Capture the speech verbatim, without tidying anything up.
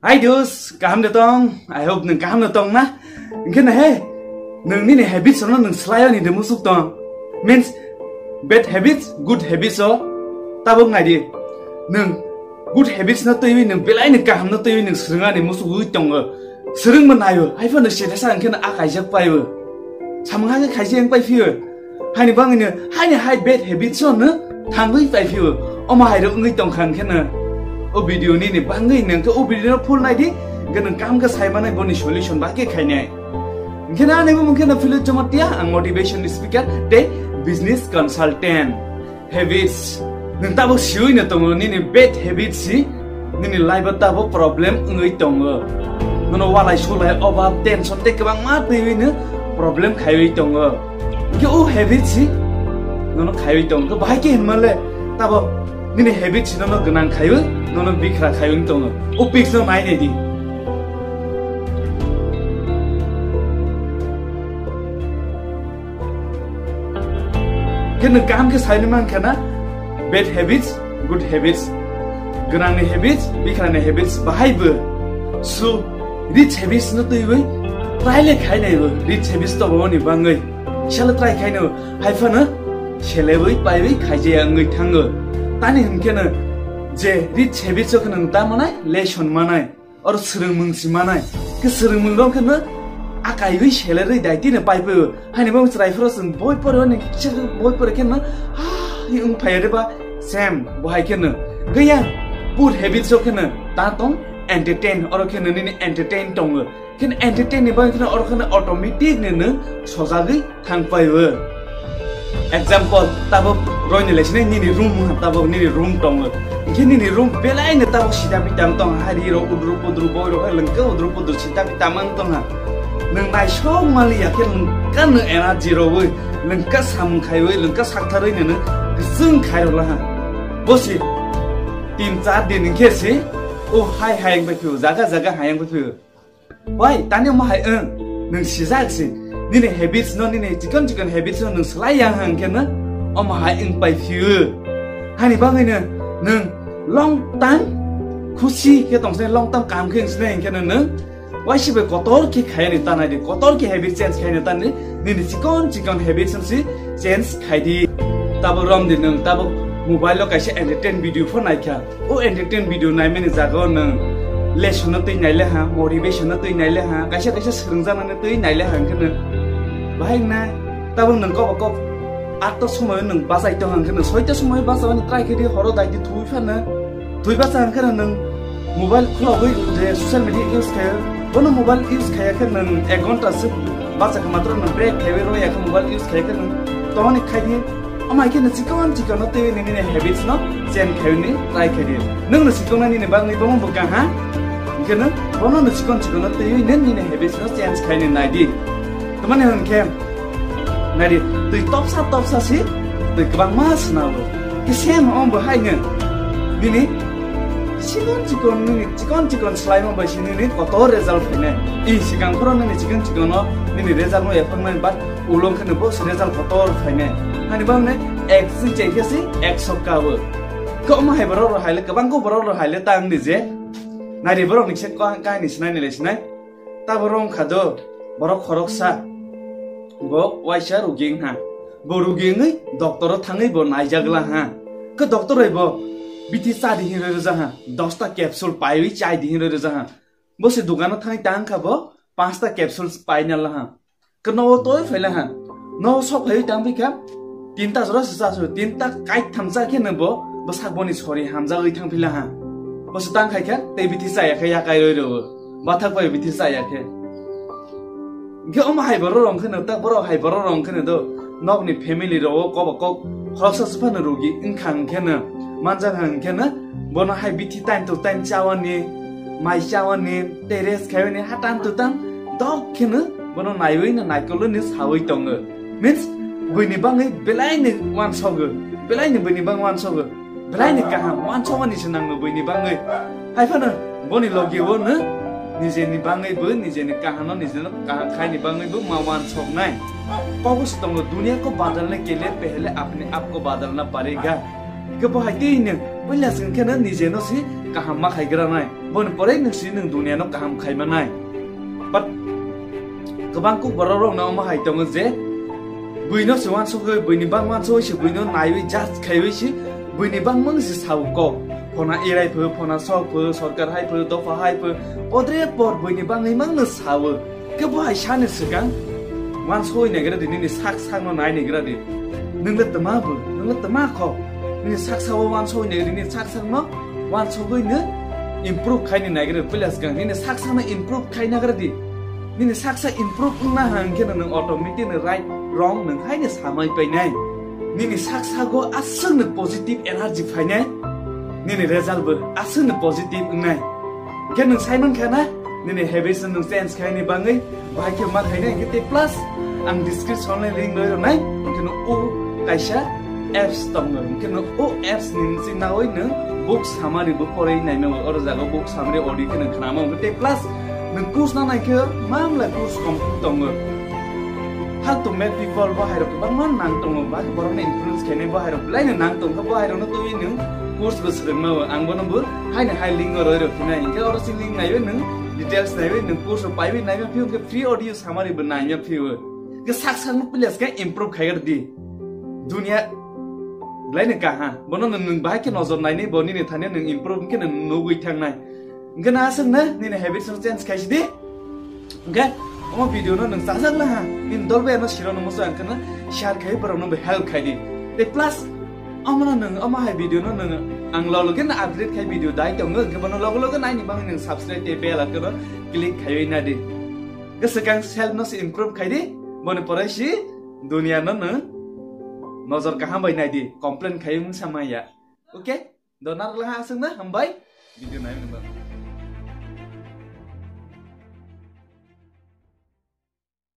Hi dudes, kaham de tong? I hope nwng kaham de tong na? Hwnkhe na he, nwng nini habits no nwng slai ani de musuk tong. Means, bad habits, good habits o tabuk nai di. Nwng good habits no twiwi nwng belai ni kaham no twiwi nwng swrwng ani musuk wi tongo. Swrwng bo naio, hai phano se desa hwnkhe no a kaijak paibo. Samung ha khe khaijak wng pai phio. Haini bangwino, haini hai bad habits no thangwi pai phio. Omo hai rok wngwi tong kha hwnkhe no. O video nini bangwi nwng khe o video no full nai di. Hwnkhe nwng kam khe sai manai boni solution ba khe khainai. Hwnkhe no ani bumung khe no Philip Jamatia, ang motivation speaker tei business consultant. Habits. Nwng tabuk siwi no tongo, nini bad habits si nini life o tabuk problem wngwi tongo. Nono walai sulai, obab, tension tei kwbangma twiwi no problem khaiwi tongo. Hwnkhe o habits si nono khaiwi tongo. Bahai khe hinmale tabuk nini habits si nono gwnang khaiwi, nono bikra khaiwi tongo. O pics no nai nai di. Khe nwng kaham khe saimani mankha na, bad habits, good habits, gwnangni habits, bikrani habits, bahai bo su rich habits no twiwi try le khai nai bo, rich habits to boni bangwi sala try khai no, hai phano selewi paiwi khaijaya wngwi thango. Tani hwnkhe no je rich habits o kheno ta manai, lesson manai. Oro swrwngmung si manai. Khe swrwngmung rok khe no akaiwi selerwi daitino paipaio. Haini bo chwrai phoro chwng boi pore, oni kisa khe boi pore khe no, ah, hi wng phaiya de ba, same, bo hai khe no. Gaya, poor habits rok khe no, ta tong, entertain, oro khe no nini entertain tongo. Khe no entertain ni bagwi khe no oro khe no automatic ni no sojagwi thang paio. Example, tabuk roini lesinai nini room wngkha, tabuk nini room tongo. Hwnkhe nini room belaino tabuk sita pita wng tong, hari rok udru pudru, boi rok hai lengka udru pudru sita pita wng tongha. Nwng naisok maliya khe lengka nwng energy rogwi, lengka samung khaiwi, lengka saktharwi nwng kwchwng khairok laha. Bosi tin char din hwnkhe si, o hai hai wngwi phio, jaga jaga hai wngwi phio. Bai, tani omo hai wng, nwng sijak si, nini habits no, nini chikon chikon habits no nwng slai yang hang khe no, omo hai wng pai phio. Hani bagwi no, nwng long time khusi khe tong se, long time kaham khe wng sinai hing khe no nwng, waisa bai kotor khe khai ni tanai di, kotor khe habit change khai ni tanai, nini chikon chikon habits no si change khai di. Tabo rom di nwng, tabo mobile o kaisa entertain video pho nai kha. O entertain video naimani jaga o nwng lesson no twi naile ha, motivation no twi naile ha, kaisa kaisa swrwngjaknani twi naile ha hwnkhe nwng bahai wngnai. Tabuk nwng kok kok atta somoi nwng bachai tong hwnkhe nwng soita somoi bachawani try khe di, horo dai di thwi phano. Thwi bacha hwnkhe nwng mobile khulogwi je social media use khaio, bono mobile use khaiya khe nwng ek ghonta se bachakha matro nwng break khaiwi rwya khe mobile use khaiya khe nwng tongoni khaidi. Omo hai khe no chikon chikon no twiwi nini habits no change khaiwi ni try khai di. Nwng no chikon nani ni bagwi bomo bwkang ha. Hwnkhe no bono no chikon chikon no twiwi nini habits no change khai ni nai di. Tamani hwnkhe nai di, twi topsa topsa si twi kwbangma swnamo. Khe same omo bo hai no nini chikon chikon nini chikon chikon swlaima bai si nini kotor result phainai. I sikang phoro nini chikon chikon no nini result no ephang nai, but ulo khe no bo result kotor phainai. Hani bang ne ek si chai khe si ek sokka bo. Ko omo hai borok rok hai le, kwbang ko borok rok hai le ta wng di je. Nai di borok ni se ko kahini sinai ni le sinai. Ta borok wng kha do, borok khoroksa. Bo waisa rugi wng ha. Bo rugi wngwi doctor o thangwi bo naijak la ha. Ko doctor bai bo bithi cha di hin roi rwja ha. Dosta capsule paiwi chai di hin roi rwja ha. Bo se dukano thangwi ta wng kha bo panchta capsules paina la ha. Khe nogo toi phaila ha. Nogo sok phaiwi tang phi kha, tinta jora se cha su, tinta kaitham cha khe no bo bwsak boni sori hamjagwi thang phila ha. Bo se tang khai kha, tei bithi chaya khe yakai roi rwo. Bathak bai bithi chaya khe. Hwnkhe omo hai borok rok wngkhe no, ta borok hai borok rok wngkhe no do, nokni family rogo kobo kok khoroksa se phano rugi wngkha hwnkhe no, manjak hwnkhe no, bono hai bithi time to time chawani, mai chawani, tei rest khaiwini ha time to time dok kheno bono naiwi no naikolwi ni sawi tongo. Means, buini bangwi belai ni uansogo, belai ni buini bang uansogo, belai ni kaham uansogani se nangno buini bangwi. Hai phano boni logi o no nijeni bangwi bo, nijeni kaham no nijeno kaham khaini bangwi bo ma uansoknai. Kobo se tongo, "Duniya ko badalne ke liye pehle apne aap ko badalna padega." Hwnkhe bo hai twi hino, puila chwng kheno nijeno se kaham ma khai gra nai. Boni pore nwng si nwng dunia no kaham khai ma nai. But kwbang kuk borok rok no ma hai tongo je buino se wansugwi, buini bang wansugwi se buino naiwi judge khaiwi se buini bang mang se sao kok. Phona erai pho, phona sok pho, sorkar hai pho, dopha hai pho, podre por buini bangwi mang no sao. Khe bo hai sani swkang wansoi naigra di, nini sak sakno nai naigra di. Nwngle tma bo, nwngle tma kho. Nini sak sao wansoi naigra di, nini sak sakno wansogwi no improve khaini naigra di. Puila swkang nini sak sakno improve khai nagra di. Nini sak sa improve wngna hang khe nwng automatic ni right wrong nwng haino samai painai. Nini sak sago aswk no positive energy phainai. Nini result bo aswk no positive wngnai. Khe nwng sai mankha na, nini habits no nwng change khaini bangwi bahai khe ma khainai. Hwnkhe tei plus ang description ni link roi rwnai, hwnkhe no o kaisa apps tongo, hwnkhe no o apps ni bisi nawi nwng book summary bo poroi naimano, oro jaga book summary audio khe nwng khnamo, hwnkhe tei plus nwng course na nai khe mamla course complete tongo. How to make people bo hai rok kwbangma nang tongo, ba borokno influence khainai bo hai rok belai no nang tongkha, bo hai rokno twiwi nwng course bo swrwngma o. Ang bono bo haino hai link o roi rok phinai, hwnkhe oro si link naiwi nwng details naiwi nwng course rok paiwi naima phio, hwnkhe free audio summary bo naima phio. Hwnkhe sak sakno please khe improve khaigar di. Dunia belai no kaha, bono nwng, nwng bahai khe nojor nainai, bo nini thani nwng improve khe nwng nugwi thangnai. Hwnkhe na aswk no nini habits no change khaisi di. Hwnkhe omo video no nwng chajak laha, nini dol bai ano siro no muchung, hwnkhe no share khai borok no bo help khai di. Tei plus omo no nwng, omo hai video no nwng ang lo loge no update khai video dai tongo, hwnkhe bono logo logo naini bagwi nwng subscribe tei bell icon no click khaiwi na di. Hwnkhe swkang self no se improve khai di, boni pore si dunia no nwng nojor kaham bai nai di, complain khai wngsa maya. Okay? Donar laha aswk no hambai video nai.